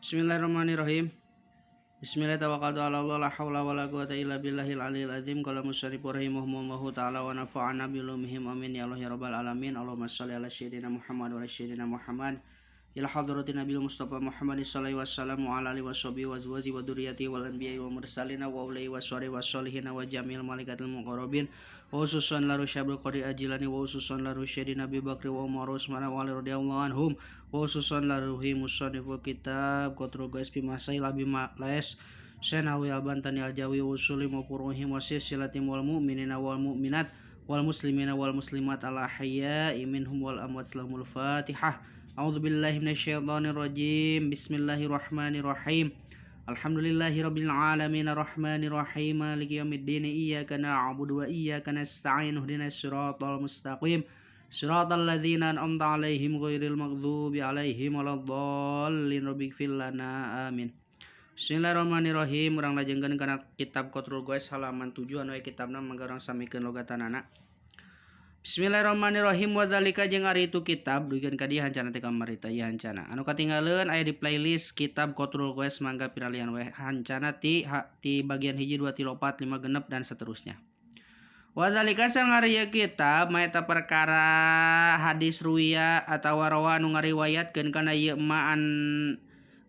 Bismillahirrahmanirrahim. Bismillah tawakkaltu ala Allah la haula wala quwata illa billahil aliyil azim. Qala musannif rahimahumullahu taala wa nafa'ana bi ulumihim amin ya Allah ya rabbal alamin. Allahumma shalli ala sayyidina Muhammad wa ala sayyidina Muhammad ila hadratin Nabi Mustafa Muhammad sallallahu alaihi wasallam wa ala alihi washabihi wa azwaji wa dzurriyyati wal anbiya'i wa mursalina wa ulai wa sari wa sholihina wa jamil malaikatil muqarrabin wa khususan la rusyabul qadir ajilani wa khususan la rusyadi Nabi Bakri wa Umar Utsman wa Ali radhiyallahu anhum wa khususan la ruhi musanniful kitab qatru gais bi masail abi les Senawi al-Bantani al-Jawi wa usulim wa furuhim wa silsilatim wal mu'minina wal mu'minat wal muslimina wal muslimat al ahya'i minhum wal amwat. Lahumul fatihah. A'udzu billahi minasyaitonir rajim. Bismillahirrahmanirrahim. Alhamdulillahi rabbil alamin arrahmanir rahim maliki yaumiddin iyyaka na'budu wa iyyaka nasta'in ihdinas siratal mustaqim siratal ladzina an'amta 'alaihim ghairil maghdubi 'alaihim waladdallin rabbighfir lana amin. Bismillahirrahmanirrahim. Urang lajengkeun kana kitab Qatrul Ghais halaman 7 anu aya kitabna mangga urang samikeun logatanana. Bismillahirrahmanirrahim. Wa zalika jeung ari itu kitab dugikeun ka dieu hancana teh kamari teh ieu hancana. Anu katinggaleun aya di playlist kitab Qatrul Ghais mangga piralian we hancana ti ha, ti bagian 1 2 3 4 5 6 dan seterusnya. Wa zalika sareng ari ieu kitab maeta perkara hadis ruwiya atawa rawa anu ngariwayatkeun kana ieu ma an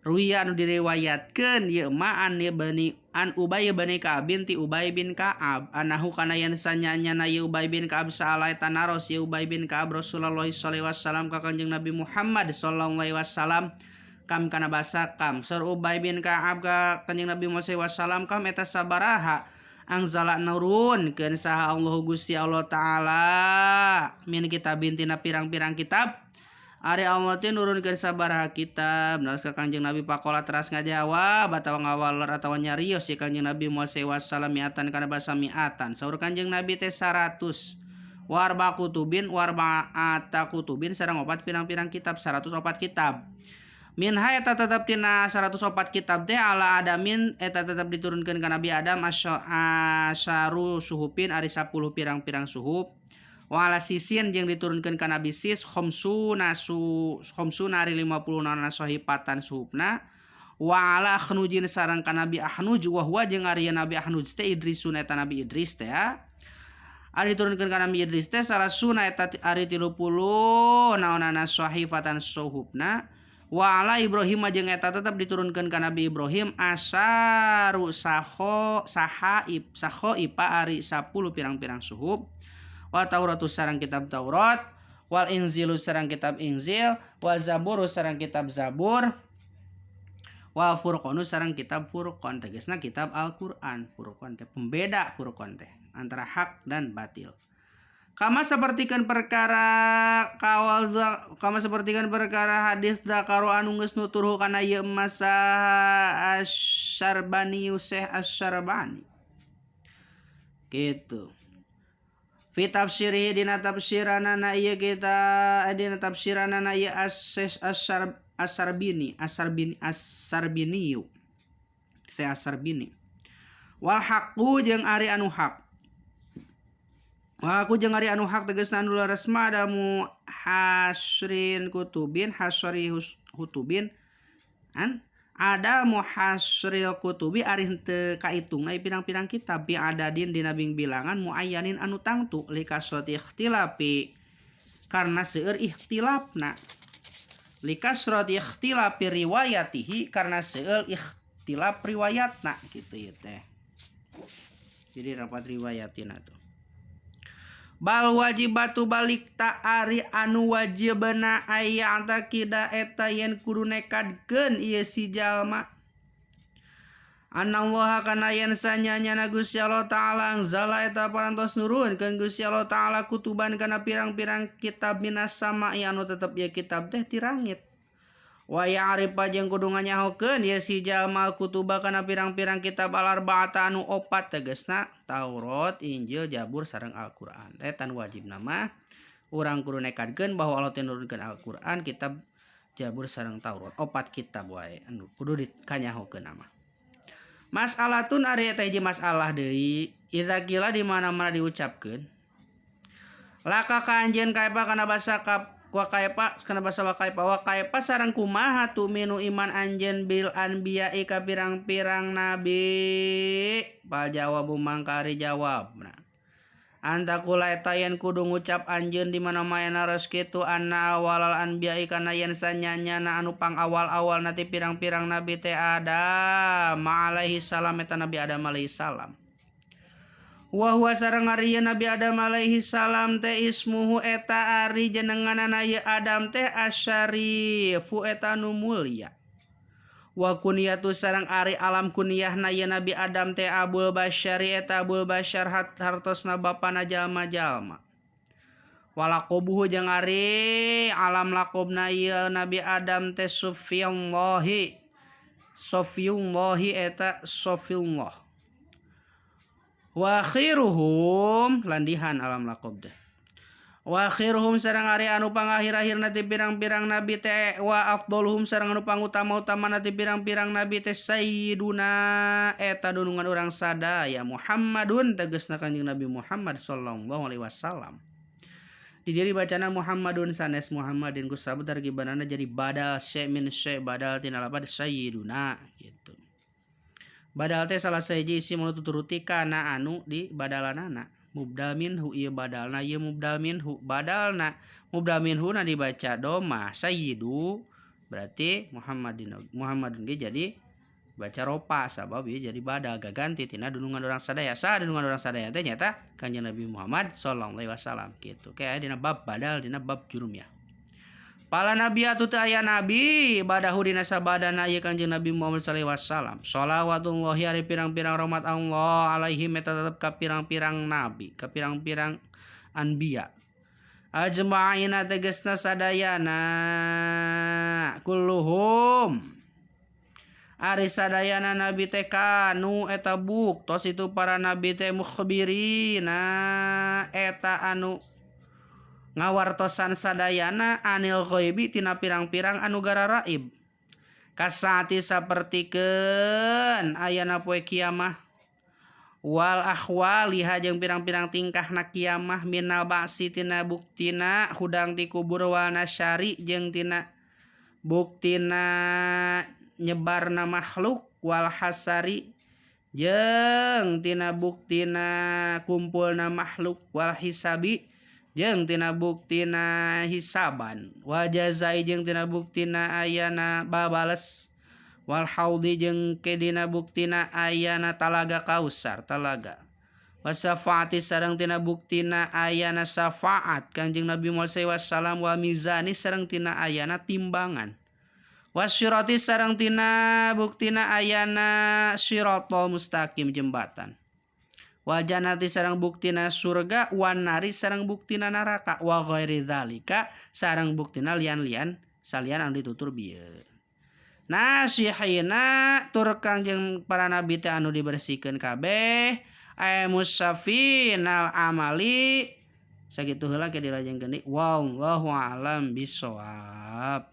ruwiya anu diriwayatkeun ieu ma an ieu bani an Ubay bin Ka'ab ti Ubay bin Ka'ab anahu kana yen sanyanyana ieu Ubay bin Ka'ab sa'ala eta naros ieu Ubay bin Ka'ab Rasulullah sallallahu alaihi wasallam ka Kanjeng Nabi Muhammad sallallahu alaihi wasallam kam kana basa kam saur Ubay bin Ka'ab ka Kanjeng Nabi Muhammad sallallahu alaihi wasallam kam eta sabaraha angzala nurunkeun saha Allah Gusti Allah taala min kitabin tina pirang-pirang kitab. Ari Allah teh nurunkeun sabaraha kitab naros ka Kanjeng Nabi. Faqala teras ngajawab atawa ngawaler atawa nyarios si Kanjeng Nabi Muhammad sallallahu mi'atan kana basa mi'atan. Saur Kanjeng Nabi teh 100 wa arba kutubin wa arba'ata kutubin sareng opat pirang-pirang kitab, 104 kitab. Minha eta tetep tina 104 kitab teh ala adamin eta tetep diturunkeun ka Nabi Adam asyaru suhufin ari 10 pirang-pirang suhuf wa ala sisin jeung diturunkeun ka Nabi Sis khamsuna su khamsuna ari 50 naonna sahifatan suhufna wa ala Akhnujin sareng ka Nabi Akhnuj wa huwa jeung ari Nabi Akhnuj teh Idrisun eta Nabi Idris teh ari diturunkeun ka Nabi Idris teh salasuna eta ari 30 naonana sahifatan suhufna wa ala Ibrahim jeung eta tetep diturunkeun ka Nabi Ibrahim asyaru saho sahaib sahoipa ari 10 pirang-pirang suhuf wa Tauratu sareng kitab Taurat wal Injilu sareng kitab Injil wa Zaburu sareng kitab Zabur wa Furqanu sareng kitab Furqan tegasna kitab Al-Qur'an. Furqan teh pembeda, Furqan teh antara hak dan batil. Kama sapertikeun perkara kawal kama sapertikeun perkara hadis dzakaro anu geus nuturhu kana ieu masa Asy-Syarbani Syekh Asy-Syarbani gitu fi tafsirihi dina tafsiranana ieu kita dina tafsiranana ieu As-Syar Asarbini Asarbini Asarbiniyu Syekh Asarbini. Wal haqqu jeung ari anu hak wal haqqu jeung ari anu hak tegasna anu leres mah adamu hasrin kutubin hasri hutubin an ada muhasril kutubi ari henteu kaitungna pirang-pirang kitab bi adadin dina bilangan muayyanin anu tangtu likasrati ikhtilafi karena seueur ikhtilafna likasrati ikhtilafi riwayatihi karena seueur ikhtilaf riwayatna gitu ya teh. Jadi rapat riwayatina tuh bal wajibatu balik ta ari anu wajibna aya kida eta yen kudu nekadkeun ieu si jalma Anallah kana yen sanyanyana Gusti Allah Ta'ala anzala eta parantos nurunkeun Gusti Allah Ta'ala kutuban kana pirang-pirang kitab minas sama'i anu tetep ieu kitab teh ti langit wa ya'rifa jeung kudu nganyahokeun ieu si jalma kutuba kana pirang-pirang kitab al arba'ata anu opat tegasna Taurat, Injil, Jabur sareng Al-Qur'an. Eta nu wajibna mah urang kudu nekadkeun bahwa Allah teh nurunkeun Al-Qur'an, kitab Jabur sareng Taurat. Opat kitab wae anu kudu dikanyahokeun mah. Mas'alatun ari eta hiji masalah deui idza qila di mana-mana diucapkeun laka ka anjeun kaifa kana basa kap Wa kaifa kana basa wa kaifa wa kaifa sareng kumaha tuminu iman anjeun bil anbiya'i ka pirang-pirang nabi fal jawabu mangka ari jawabna antakula eta yen kudu ngucap anjeun di mana maya naros kitu anna awalal anbiya'i kana yen sanyanyana anu pangawal-awalna ti pirang-pirang nabi teh Adam alaihi salam eta Nabi Adam alaihi salam. Wa huwa sareng ari Nabi Adam alaihi salam teh ismuhu eta ari jenenganana ieu Adam teh asyarifu eta nu mulya. Wa kunyatu sareng ari alam kunyahna ieu Nabi Adam teh Abul Basyari eta Abul Basyar hartosna bapana jalma-jalma. Walakobuhu jeung ari alam lakobna ieu Nabi Adam teh Sufiyullahi Sofiyullahi eta Sofiyullah. Wa khiruhum landihan alam lakob teh. Wa khiruhum sareng ari anu pangakhir-akhirna ti pirang-pirang nabi teh wa afdaluhum sareng anu pangutama-utamana ti pirang-pirang nabi teh sayyiduna eta dunungan urang sadaya Muhammadun tegasna Kanjeng Nabi Muhammad sallallahu alaihi wasallam. Di dieu dibacana Muhammadun sanes Muhammadin ku sabab tarkibanana jadi badal syai min syai badal tina lapad sayyiduna gitu. Badal teh salah sahiji isim anu tuturuti kana anu di badalanana. Mubdal minhu ieu badalna ieu mubdal minhu badalna mubdal minhu na dibaca domah sayyidu berarti Muhammadin Muhammadun ge jadi baca ropa sabab ieu jadi badal gaganti tina dunungan urang sadaya saha dunungan urang sadaya teh nyata Kanjeng Nabi Muhammad sallallahu alaihi wasallam kitu. Kayak dina bab badal dina bab jurumiyah. Pala nabi atuh teu aya nabi badahu dina sabadana ieu Kanjeng Nabi Muhammad sallallahu alaihi wasallam. Shalawatullahi ari pirang-pirang rahmat Allah alaihi eta tetep ka pirang-pirang nabi, ka pirang-pirang anbiya. Ajma'ina tegasna sadayana kulluhum. Ari sadayana nabi teh kanu eta buktos itu para nabi teh mukhbirina eta anu ngawartosan sadayana anil ghaibi tina pirang-pirang anu gararaib. Kasaati sapertikeun ayana poe kiamah wal ahwali jeung pirang-pirang tingkahna kiamah minal ba'si tina buktina hudang ti kubur wal nasyari jeung tina buktina nyebarna makhluk wal hasari jeung tina buktina kumpulna makhluk wal hisabi jeung tina buktina hisaban wal jazai jeung tina buktina ayana babales wal haudi jeung kedina buktina ayana talaga kausar talaga wasafaati sareng tina buktina ayana syafaat Kanjeng Nabi Muhammad sallallahu alaihi wasallam wa mizani sareng tina ayana timbangan wasyirati sareng tina buktina ayana siratal mustaqim jembatan wal jannati sareng buktina surga wan nari sareng buktina neraka wa ghairi dzalika sareng buktina lian-lian salian anu ditutur bieu. Nasihina tur Kangjeng para nabi teh anu dibersihkeun kabeh ay musafinal amali sakitu heula ke dilajengkeun deui wallahu alam bisawab.